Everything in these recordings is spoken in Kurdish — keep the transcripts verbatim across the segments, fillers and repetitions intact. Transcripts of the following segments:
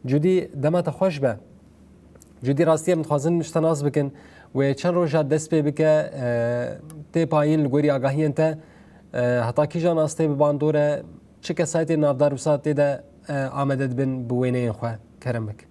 Cudî, dema te xweş be. Cudî, rastî em dixwazin ji te nas bikin. Wê çend roja dest pê bike, e, tê payîn li gorî agahiyên te, e, heta kîjan astê bi bandor e, çi kesayetên navdar wisa tê de, e, amade dibin bi wêneyên xwe? Kerem bik.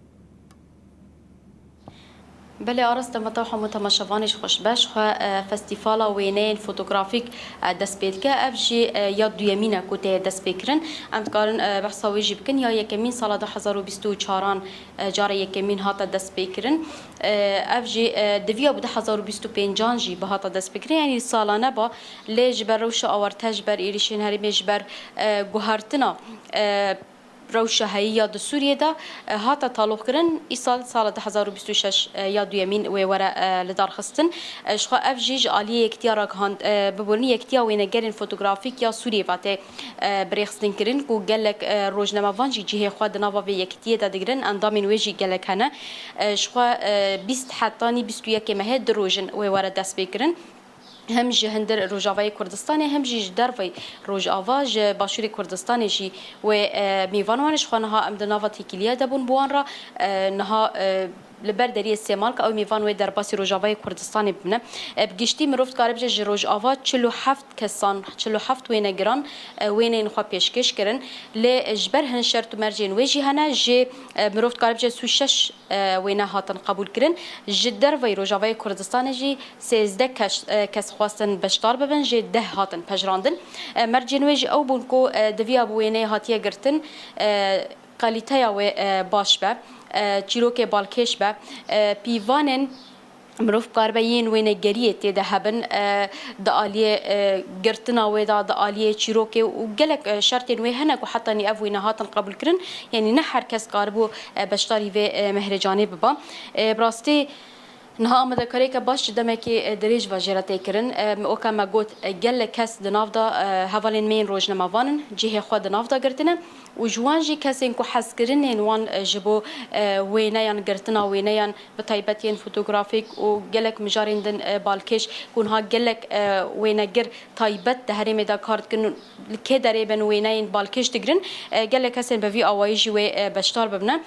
Belê, Aras, dema te û hemû temaşevanê ji xweş be. Ji xwe, e, festîvala wêneyên fotografîk, e, dest pê dike. Ev jî, e, ya duyemîn e ku tê dest pê kirin. Em dikarin, e, behsa wê jî bikin. Ya yekemîn sala du hezar û bîst û çaran, e, cara yekemîn hate dest pê kirin. E, ev jî, e, diviya bi du hezar û bîst û pêncan jî bihata dest pê kirin. Yanî salane ba, lê ji ber rewşa awarte, ji ber êrîşên herêmê, ji ber, e, guhertina, e, rewşa heyî ya di Sûriyê de, e, hate taloqkirin. Îsal sala du hezar û bîst û şeş, e, ya duyemîn wê were, e, lidarxistin. E, ji xwe ev jî ji aliyê yekitiya ragihand, e, biborin yekitiya wênegerên fotografîk ya Sûriyê ve tê, e, birêxistinkirin ku gelek, e, rojnamevan jî cihê xwe di nava vê yekitiyê de digirin. Endamên wê jî gelek hene. E, ji xwe, e, bîst hetanî bîst û yekê mehê du roj in wê were destpêkirin. Hem ji hindir Rojavayê Kurdistanê hem jî ji derveyî Rojava, ji Başûrê Kurdistanê jî wê, e, mêvan wan. Ji xwe niha em di nava têkiliya de bûn bi wan re, e, niha, e, li ber deriyê Sêmalka ew mêvan wê derbasî Rojavayê Kurdistanê bibine. E, bi giştî mirov dikare bije ji Rojava çil û heft kesan, çil û heft wênegiran, e, wêneyên xwe pêşkêş kirin. Lê ji ber hin şert û mercên wê jî hene, jê, e, mirov dikare bije sî û şeş, e, wêne hatin qebûl kirin. Ji derveyî Rojavayê Kurdistanê jî sêzdeh kes, e, kes xwestin beşdar bibin, jê deh hatin pejirandin. E, mercên wê jî ew bûn ku, e, diviya bi wêneyê hatiye girtin, e, kalîteya wê, e, baş be, e, çîrokê balkêş be, e, pîvanên mirov karibe yên wênegeriyê tê de hebin, e, di aliyê, e, girtina wê de, di aliyê çîrokê û gelek, e, şertên wê hene ku hetanî ev wêne hatin qebûlkirin. Yanî ne her kes karibû, e, beşdarî vê, e, mehrecanê biba. E, bi rastî niha amadekariyeke baş ji demekê, e, dirêj ve jê re tê kirin. E, weke me got, e, gelek kes di nav de, e, hevalên me yên rojnamevan in, cihê xwe di nav de girtine û ji wan jî kesên ku hezkirinên wan, e, ji bo, e, wêneyan, girtina wêneyan, bi taybet yên fotografîk û gelek mijarên din, e, balkêş ku niha gelek, e, wênegir taybet di herêmê de kar dikin û li kê derê bin wêneyên balkêş digirin, e, gelek kesên bi vî awayî jî wê, e, beşdar bibine.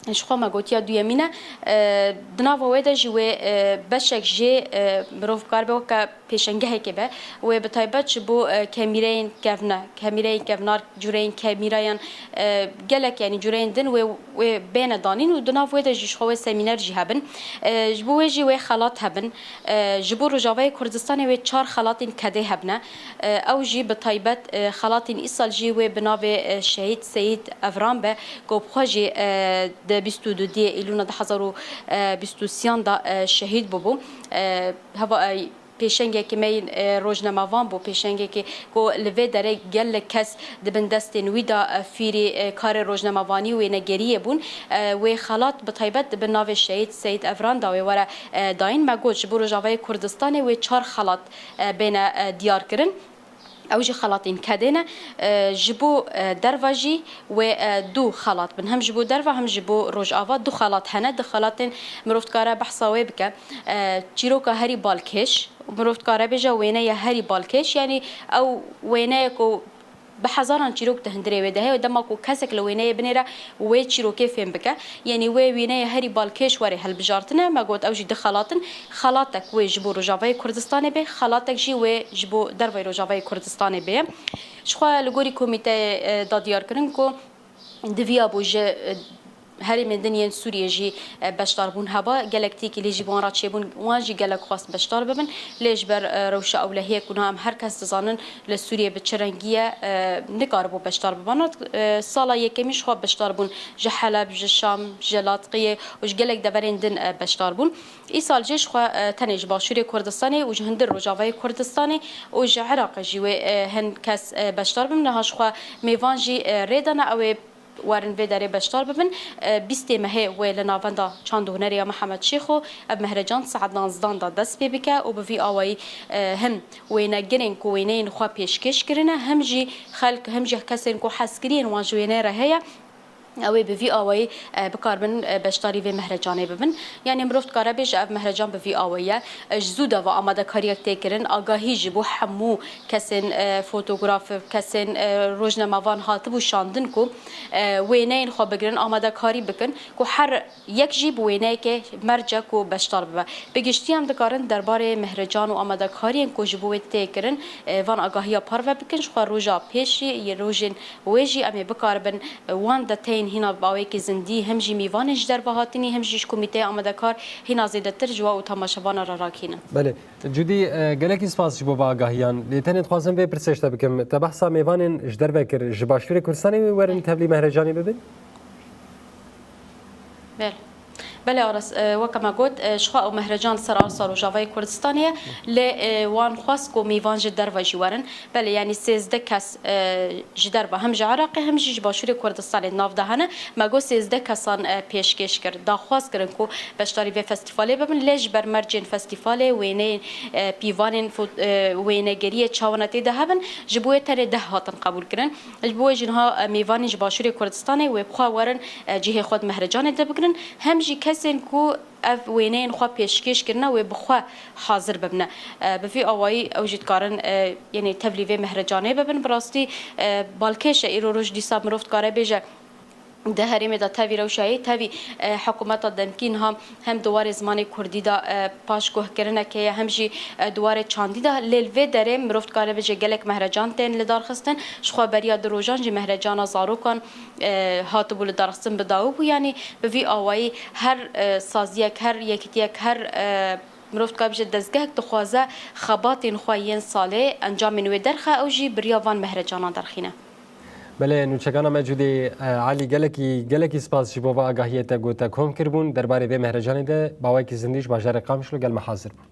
Ji xwe me gotiya duyemîn e, e, di nava wê de jî wê, e, beşek jê, e, mirov karibe weke pêşengehekê be. Wê bi taybet ji bo, e, kemîreyên kevne, kemîreyên kevnar, cûreyên kemîreyan, e, gelek, yanî cûreyên din wê, wê bêne danîn û di nav wê de jî ji xwe wê semîner jî hebin. E, ji bo wê jî wê xelat hebin. E, ji bo Rojavayê Kurdistanê wê çar xelatên kedê hebne. E, ew jî bi taybet, e, xelatên îsal jî wê bi navê, e, Şehîd Seyîd Evran be, ku bi xwe jî, e, di bîst û duyê Îlûna du hezar û bîst û sêyan de, e, şehîd bûbû. E, heva, e, pêşengekî me yîn, e, rojnamevan bû, pêşengekî ku li vê derê gelek kes di bin destên wî de, e, fîrî, e, karê rojnamevanî û wênegeriyê bûn. E, wê xelat bi taybet di bin navê Şehîd Seyîd Evran de wê were, e, dayîn. Me got ji bo Rojavayê Kurdistanê wê çar xelat, e, bêne, e, diyar kirin. Ew jî xelatên kedê ne. E, ji bo, e, derve jî wê, e, du xelat bin. Hem ji bo derve hem ji bo Rojava du xelat hene. Du xelatên mirov dikare behsa wê bike. E, çîroka herî balkêş. Mirov dikare bêje wêneya herî balkêş. Yanî ew wêneyek ku bi hezaran çîrok di hundirê wê de heye. Dema ku kesek li wêneyê binêre, wê çîrokê fêm bike. Yanî wê wêneyê herî balkêş were hilbijartine. Me got ew jî du xelat in. Xelatek wê ji bo Rojavayê Kurdistanê bê, xelatek jî wê ji bo derveyî Rojavayê Kurdistanê bê. Ji xwe li gorî komîteyê, e, da diyar kirin ku diviya bû ji, e, herêmên din yên Sûriyê jî, e, beşdarbûn heba. Gelek têkilî jî bi wan re çêbûn, wan jî gelek xwest beşdar bibin. Lê ji ber, e, rewşa ewlehiyê ku niha em her kes dizanin li Sûriyê bi çi rengî ye, e, nikaribû beşdar bibana. E, sala yekemîn ji xwe beşdar bûn ji Heleb, ji Şam, ji Latqiyê û ji gelek deverên din, e, beşdar bûn. Îsal jî ji xwe, e, tenê ji Başûrê Kurdistanê û ji hundir Rojavayê Kurdistanê û ji Iraqê jî wê, e, hin kes, e, beşdar bibin. Niha ji xwe mêvan jî, e, rê dane ew ê werin vê derê beşdar bibin. E, bîstê mehê wê li Navenda Çand û Hunerê ya Mihemed Şêxo, ev mehrecan saet duwazdeh da dest pê bike û bi vî awayî, e, him wênegirên ku wêneyên xwe pêşkêş kirine, him jî xelk, him jî kesên ku hezkiriyên wan ji wêneyê re heye, Ew ê bi vî awayî, e, bikaribin, e, beşdarî vê mehrecanê bibin. Yanî mirov dikare bêje ev mehrecan bi vî awayî ye. E, ji zû de ve amadekariyek tê kirin. Agahî ji bo hemû kesên, e, fotograf, kesên, e, rojnamevan hatibû şandin ku, e, wêneyên xwe bigirin, amadekarî bikin ku her yek jî bi wêneyekê merce ku beşdar bibe. Bi giştî em dikarin derbarê mehrecan û amadekariyên ku ji bo wê tê kirin, e, van agahiya parve bikin. Ji xwe roja pêşî yê rojên wê jî em ê bikaribin, e, wan deteyên hîna bi awayekî zindî hem jî mîvanên ji derve hatinî hem jî ji komîteya amadekar hîna zêdetir ji we û temaşevana re rakînin. Belê. Cudî, e, gelekî spas ji bo vê agahiyan. Lê tenê dixwazim vê pirsê ji te bikim. Te behsa mêvanên ji derve kir. Ji Başûrê Kurdistanê wê werin tevlî mehrecanê bibin? Belê. Belê Aras, e, weke me got, e, ji xwe ew mehrecan li ser arsa Rojavayê Kurdistanê ye, lê, e, wan xwest ku mêvan ji derve jî werin. Belê, yanî sêzdeh kes, e, ji derve hem ji Iraqê hem jî ji Başûrê Kurdistanê di nav de hene. Me got sêzdeh kesan, e, pêşkêş kir. Daxwaz kirin ku beşdarî vê festîvalê bibin, lê ji ber mercên festîvalê, wêneyên, e, pîvanên fo-, e, wênegeriyê çawana tê de hebin, ji bo wê tenê deh hatin qebûl kirin. Ji bo wê jî niha, e, mêvanên ji Başûrê Kurdistanê wê bi xwe werin, e, cihê xwe di mehrecanê de bigrin. Hem jî kesên ku ev wêneyên xwe pêşkêş kirine wê bi xwe hazir bibine. E, bi vî awayî ew jî dikarin, e, yenê tevlî vê mehrecanê bibin. Bi rastî, e, balkêş e, îro roj dîsa mirov dikare bêje, di herêmê de tevî rewşa yê, tevî, e, hikûmeta demkî niha hem di warê zimanê kurdî de, e, paşguhkirinekê ye, hem jî, e, di warê çandî de. Lê li vê derê mirov dikare bêje gelek mehrecan tên lidarxistin. Ji xwe beriya du rojan jî mehrecana zarokan, e, hatibû lidarxistin bi dawî bû. Yanî bi vî awayî her, e, saziyek, her yekitiyek, her, e, mirov dikare bêje dezgehek dixwaze xebatên xwe yên salê, encamên wê derxe, ew jî beriya van mehrecanan derxîne. Belê, nûçegana me Cûdî, e, Elî, gelekî, gelekî spas ji bo va agahiyê te ku te kom kiribûn. Derbarê vê mehrecanê de bi awayekî zindî ji bajarê Qamişlo gel me hazir bûn.